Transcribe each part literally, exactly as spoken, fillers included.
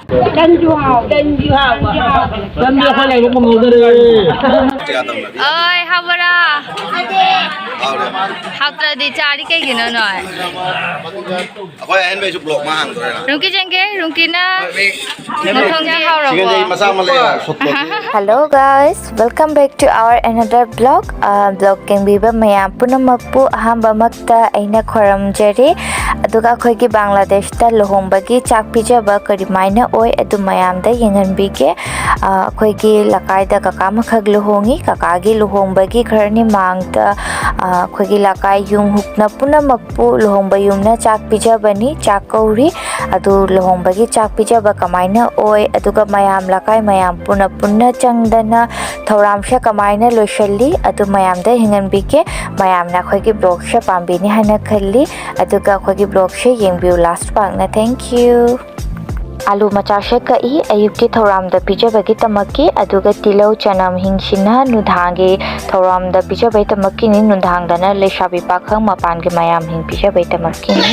ꯇꯟꯁꯨ ꯍꯥꯎ꯫ ꯇꯟꯁꯨ ꯍꯥꯎꯕ꯫ ꯇꯟꯗꯤ ꯑꯩꯈꯣꯏ ꯂꯩꯕ ꯄꯨꯡꯍꯧꯗꯔꯦ꯫ ꯑꯣꯏ, ꯍꯥꯎꯕꯔꯥ? ꯍꯥꯎꯔꯦ꯫ ꯍꯥꯎꯇ꯭ꯔꯗꯤ ꯆꯥꯔꯤ ꯀꯩꯒꯤꯅꯣ ꯅꯣꯏ? ꯑꯩꯈꯣꯏ ꯑꯍꯦꯟꯕꯩꯁꯨ ꯕ꯭ꯂꯣꯛ ꯑꯃ ꯍꯥꯡꯗꯣꯔꯦ꯫ ꯔꯨꯝꯀꯤ ꯆꯪꯒꯦ, ꯔꯨꯝꯀꯤꯅ ꯃꯊꯣꯡꯗꯤ ꯍꯥꯎꯔꯕꯣ? ꯁꯤꯒꯗꯤ ꯃꯆꯥ ꯑꯃ ꯂꯩꯔꯦ, ꯁꯣꯠ ꯇꯧ꯫ Hello guys, welcome back to our another vlog. ꯑ, vlog ꯌꯦꯡꯕꯤꯕ ꯃꯌꯥꯝ ꯄꯨꯝꯅꯃꯛꯄꯨ ꯑꯍꯥꯟꯕꯃꯛꯇ ꯑꯩꯅ ꯈꯣꯏꯔꯝꯖꯔꯤ꯫ ꯑꯗꯨꯒ ꯑꯩꯈꯣꯏꯒꯤ ꯕꯪꯒ꯭ꯂꯥꯗꯦꯁꯇ ꯂꯨꯍꯣꯡꯕꯒꯤ ꯆꯥꯛ ꯄꯤꯖꯕ ꯀꯔꯤꯃꯥꯏꯅ ꯑꯣꯏ ꯑꯗꯨ ꯃꯌꯥꯝꯗ ꯌꯦꯡꯍꯟꯕꯤꯒꯦ꯫ ꯑ, ꯑꯩꯈꯣꯏꯒꯤ ꯂꯩꯀꯥꯏꯗ ꯀꯀꯥ ꯑꯃꯈꯛ ꯂꯨꯍꯣꯡꯉꯤ꯫ ꯀꯀꯥꯒꯤ ꯂꯨꯍꯣꯡꯕꯒꯤ ꯈꯔꯅꯤ ꯃꯥꯡꯗ, ꯑ, ꯑꯩꯈꯣꯏꯒꯤ ꯂꯩꯀꯥꯏ ꯌꯨꯝ ꯍꯨꯞꯅ ꯄꯨꯝꯅꯃꯛꯄꯨ ꯂꯨꯍꯣꯡꯕ ꯌꯨꯝꯅ ꯆꯥꯛ ꯄꯤꯖꯕꯅꯤ, ꯆꯥꯛ ꯀꯧꯔꯤ꯫ ꯑꯗꯨ ꯂꯨꯍꯣꯡꯕꯒꯤ ꯆꯥꯛ ꯄꯤꯖꯕ ꯀꯃꯥꯏꯅ ꯑꯣꯏ, ꯑꯗꯨꯒ ꯃꯌꯥꯝ ꯂꯩꯀꯥꯏ ꯃꯌꯥꯝ ꯄꯨꯟꯅ ꯄꯨꯟꯅ ꯆꯪꯗꯅ ꯊꯧꯔꯥꯡꯁꯦ ꯀꯃꯥꯏꯅ ꯂꯣꯏꯁꯤꯜꯂꯤ, ꯑꯗꯨ ꯃꯌꯥꯝꯗ ꯌꯦꯡꯍꯟꯕꯤꯒꯦ꯫ ꯃꯌꯥꯝꯅ ꯑꯩꯈꯣꯏꯒꯤ vlogꯁꯦ ꯄꯥꯝꯕꯤꯅꯤ ꯍꯥꯏꯅ ꯈꯜꯂꯤ꯫ ꯑꯗꯨꯒ ꯑꯩꯈꯣꯏꯒꯤ vlogꯁꯦ ꯌꯦꯡꯕꯤꯌꯨ last ꯐꯥꯎꯅ꯫ Thank you꯫ ꯑꯥꯂꯨ ꯃꯆꯥꯁꯦ ꯀꯛꯏ ꯑꯌꯨꯛꯀꯤ ꯊꯧꯔꯥꯝꯗ ꯄꯤꯖꯕꯒꯤꯗꯃꯛꯀꯤ, ꯑꯗꯨꯒ ꯇꯤꯜꯍꯧ ꯆꯅꯝ ꯍꯤꯡꯁꯤꯅ ꯅꯨꯡꯗꯥꯡꯒꯤ ꯊꯧꯔꯥꯝꯗ ꯄꯤꯖꯕꯒꯤꯗꯃꯛꯀꯤꯅꯤ꯫ ꯅꯨꯡꯗꯥꯡꯗꯅ ꯂꯩꯁꯥꯕꯤ ꯄꯥꯈꯪ ꯃꯄꯥꯟꯒꯤ ꯃꯌꯥꯝ ꯍꯤꯡ ꯄꯤꯖꯕꯒꯤꯗꯃꯛꯀꯤꯅꯤ꯫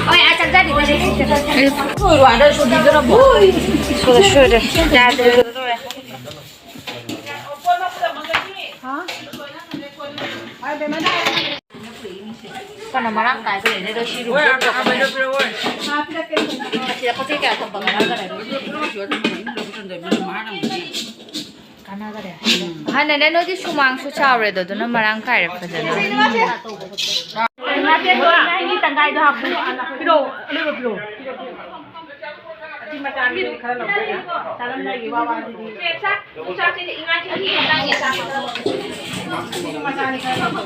ꯍꯣꯏ, ꯑꯥ, ꯆꯪꯖꯔꯤꯕ ꯁꯤꯁꯦ꯫ ꯁꯨꯔꯦ, ꯁꯨꯔꯦ꯫ ꯌꯥꯗ꯭ꯔꯦ꯫ ꯐꯅ ꯃꯔꯥꯡ ꯀꯥꯏꯕ ꯂꯩꯔꯦ, ꯑꯗꯣ ꯁꯤꯔꯨꯕꯗꯣ ꯄꯨꯔꯛꯄꯅꯦ꯫ ꯑꯁꯤꯗ ꯄꯣꯠ ꯆꯩ ꯀꯌꯥ ꯊꯝꯕ ꯀꯥꯟꯅꯗꯔꯦ꯫ ꯀꯥꯟꯅꯗꯔꯦ꯫ ꯍꯥꯟꯅꯅꯦ ꯅꯣꯏꯗꯤ ꯁꯨꯃꯥꯡꯁꯨ ꯆꯥꯎꯔꯦꯗꯣ, ꯑꯗꯨꯅ ꯃꯔꯥꯡ ꯀꯥꯏꯔꯦ ꯐꯖꯅ꯫ ꯇꯪꯈꯥꯏꯗꯣ ꯍꯥꯞꯄꯨ꯫ ꯄꯤꯔꯛꯑꯣ, ꯑꯅꯧꯕ ꯄꯤꯔꯛꯑꯣ꯫ ꯑꯁꯤ ꯃꯆꯥ ꯑꯅꯤꯗꯨꯗꯤ ꯈꯔ ꯂꯧꯒꯦ꯫ ꯆꯥꯔꯝꯗꯥꯏꯒꯤ ꯋꯥ ꯋꯥꯁꯤꯗꯤ꯫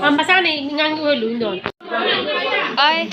ꯑ, ꯃꯆꯥꯅꯦ, ꯏꯉꯥꯡꯒꯤ ꯑꯣꯏ ꯂꯨꯏꯗꯣ꯫ ꯑꯩ꯫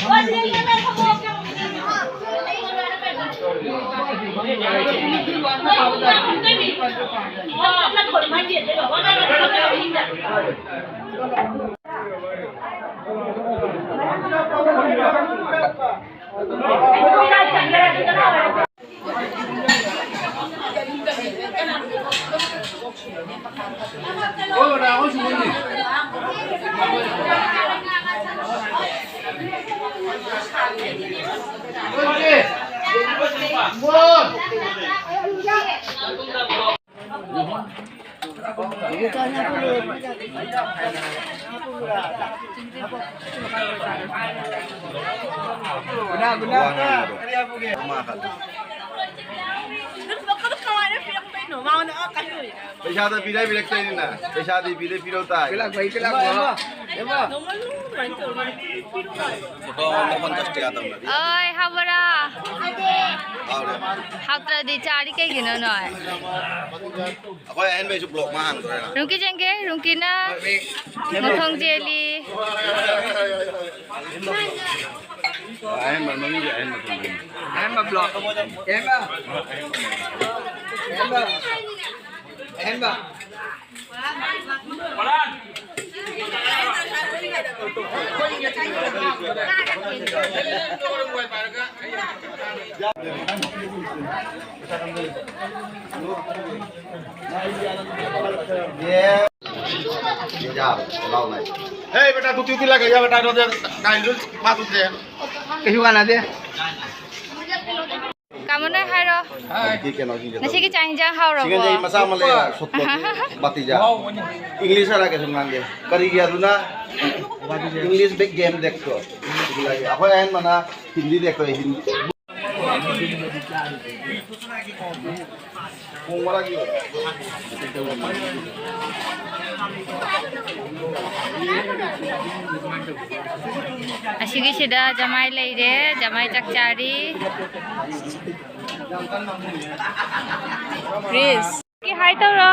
ꯄꯩꯁꯥꯗꯣ ꯄꯤꯔ ꯄꯤꯔꯛꯇꯣꯏꯅꯤꯅ, ꯄꯩꯁꯥꯗꯤ ꯄꯤꯔ ꯄꯤꯔꯧ ꯇꯥꯏ꯫ ꯄꯤꯔꯛꯄꯩ ꯄꯤꯔꯛꯄ꯫ ꯐꯣꯇꯣ ꯑꯃ ꯄꯟꯆꯥꯁ ꯇꯤꯌꯥ ꯇꯧꯅꯔꯤ꯫ ꯑꯣꯏ, ꯍꯥꯎꯕꯔꯥ? ꯍꯥꯎꯔꯦ꯫ ꯍꯥꯎꯇ꯭ꯔꯗꯤ ꯆꯥꯔꯤ ꯀꯩꯒꯤꯅꯣ ꯅꯣꯏ? ꯑꯩꯈꯣꯏ ꯑꯍꯦꯟꯕꯩꯁꯨ ꯕ꯭ꯂꯣꯛ ꯑꯃ ꯍꯥꯡꯗꯣꯔꯦ꯫ ꯔꯨꯡꯀꯤ ꯆꯦꯟꯒꯦ, ꯔꯨꯡꯀꯤꯅ ꯃꯊꯣꯡ ꯆꯦꯜꯂꯤ꯫ ꯑꯍꯦꯟꯕ ꯃꯃꯤꯡꯒꯤ ꯑꯍꯦꯟꯕ ꯊꯣꯡꯕꯅꯤ꯫ ꯑꯍꯦꯟꯕ ꯕ꯭ꯂꯣꯛ꯫ ꯑꯍꯦꯟꯕ꯫ ꯑꯍꯦꯟꯕ꯫ ꯑꯍꯦꯟꯕ꯫ ये बेटा, तू क्यों लगा? ये बेटा, इधर डाइल बात होते हैं। कहीं गाना दे। ꯀꯥꯃꯣ, ꯅꯣꯏ ꯍꯥꯏꯔꯣ꯫ ꯑꯗꯒꯤ ꯀꯩꯅꯣꯁꯤꯡꯁꯦ ꯉꯁꯤꯒꯤ ꯆꯥꯛ ꯏꯟꯖꯥꯡ ꯍꯥꯎꯔꯕꯣ? ꯁꯤꯒꯗꯤ ꯃꯆꯥ ꯑꯃ ꯂꯩꯌꯦ, ꯁꯣꯠꯇꯣ, ꯕꯥꯇꯤꯖꯥ꯫ ꯏꯪꯂꯤꯁ ꯍꯥꯏꯔ ꯀꯩꯁꯨ ꯉꯥꯡꯒꯦ꯫ ꯀꯔꯤꯒꯤ ꯑꯗꯨꯅ ꯏꯪꯂꯤꯁ ꯕꯦꯛ ꯒꯦꯝ ꯗꯦꯛꯇꯣ? ꯑꯩꯈꯣꯏ ꯑꯍꯟꯕꯅ ꯍꯤꯟꯗꯤ ꯗꯦꯛꯇꯣ, ꯍꯤꯟꯗꯤ꯫ ꯑꯁꯤꯒꯤꯁꯤꯗ ꯖꯃꯥꯏ ꯂꯩꯔꯦ, ꯖꯃꯥꯏ ꯆꯥꯛ ꯆꯥꯔꯤ꯫ ꯄ꯭ꯔꯤꯟꯁ꯫ ꯀꯤ ꯍꯥꯏ ꯇꯧꯔꯣ꯫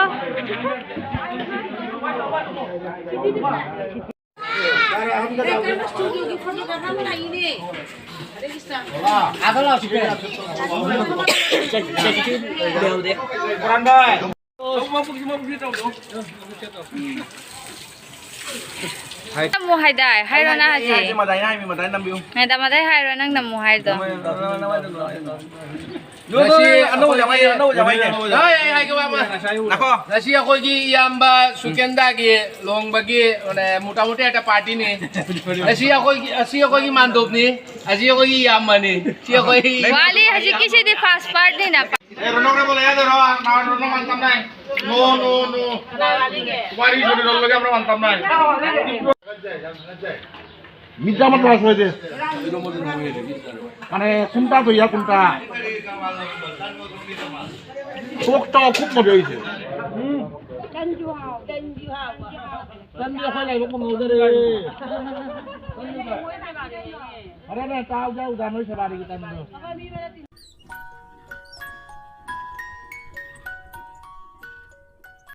ꯅꯪ ꯑꯃꯨꯛ ꯍꯥꯏꯗꯥꯏ, ꯍꯥꯏꯔꯣ ꯅꯪ ꯍꯧꯖꯤꯛ꯫ ꯑꯩ ꯍꯥꯏꯁꯦ ꯃꯗꯥꯏꯅ ꯍꯥꯏꯃꯤ, ꯃꯗꯥꯏꯅ ꯅꯝꯕꯤꯌꯨ꯫ ꯍꯥꯏꯗ, ꯃꯗꯥꯏ ꯍꯥꯏꯔꯣ ꯅꯪꯅ ꯑꯃꯨꯛ ꯍꯥꯏꯔꯤꯗꯣ꯫ ꯅꯃꯥꯏ, ꯅꯃꯥꯏ, ꯅꯃꯥꯏ, ꯅꯃꯥꯏ, ꯅꯃꯥꯏ꯫ ꯉꯁꯤ ꯑꯅꯧꯕ ꯌꯥꯎꯍꯟꯒꯦ, ꯑꯅꯧꯕ ꯌꯥꯎꯍꯟꯒꯦ꯫ ꯍꯣꯏ, ꯑꯩ ꯍꯥꯏꯒꯦ ꯋꯥ ꯑꯃ꯫ ꯉꯥꯏꯈꯣ꯫ ꯉꯁꯤ ꯑꯩꯈꯣꯏꯒꯤ ꯏꯌꯥꯝꯕ ꯁꯨꯀꯦꯟꯗꯥꯒꯤ ꯂꯨꯍꯣꯡꯕꯒꯤ, ꯃꯣꯇꯥ ꯃꯣꯇꯤ ꯍꯥꯏꯇꯥ ꯄꯥꯔꯇꯤꯅꯤ꯫ ꯉꯁꯤ ꯑꯩꯈꯣꯏꯒꯤ, ꯑꯁꯤ ꯑꯩꯈꯣꯏꯒꯤ ꯃꯥꯟꯗꯣꯞꯅꯤ꯫ ꯑꯁꯤ ꯑꯩꯈꯣꯏꯒꯤ ꯏꯌꯥꯝꯕꯅꯤ꯫ ꯁꯤ ꯑꯩꯈꯣꯏ ꯋꯥꯠꯂꯤ, ꯍꯧꯖꯤꯛꯀꯤꯁꯤꯗꯤ ꯐꯥꯔꯁ ꯄꯥꯔꯠꯅꯤꯅ꯫ ꯑꯦ, ꯔꯣꯅꯣ ꯔꯦ ꯕꯣꯂꯥ ꯌꯥꯗꯦ, ꯔꯣ, ꯅꯥ, ꯔꯣꯅꯣ ꯃꯥꯟ ꯇꯝꯅꯥꯏ꯫ ꯅꯣ, ꯅꯣ, ꯅꯣ꯫ ꯋꯥꯔꯤ ꯁꯣꯔꯤ ꯔꯣꯜ ꯂꯒꯦ, ꯔꯣ, ꯃꯥꯟ ꯇꯝꯅꯥꯏ꯫ ꯃꯤꯖꯥ ꯃ ꯀ꯭ꯂꯥꯁ ꯑꯣꯏꯗꯦ꯫ ꯃꯥꯅꯦ, ꯀꯨꯟꯇꯥ ꯇꯣ ꯌꯥ ꯀꯨꯟꯇꯥ꯫ ꯇꯣꯛ ꯇꯥꯎ ꯈꯨꯞ ꯃꯗꯦ ꯑꯩꯁꯦ꯫ ꯇꯟꯁꯨ ꯍꯥꯎ, ꯇꯟꯁꯨ ꯍꯥꯎ꯫ ꯇꯟꯗꯤ ꯑꯩꯈꯣꯏ ꯂꯥꯏꯕꯛ ꯉꯝꯍꯧꯗꯔꯦ꯫ ꯐꯔꯦꯅꯦ, ꯆꯥꯎ, ꯆꯥꯎ, ꯆꯥꯎ, ꯅꯣꯏ ꯁꯦꯕꯥꯔꯤꯒꯤ ꯇꯟꯗꯣ꯫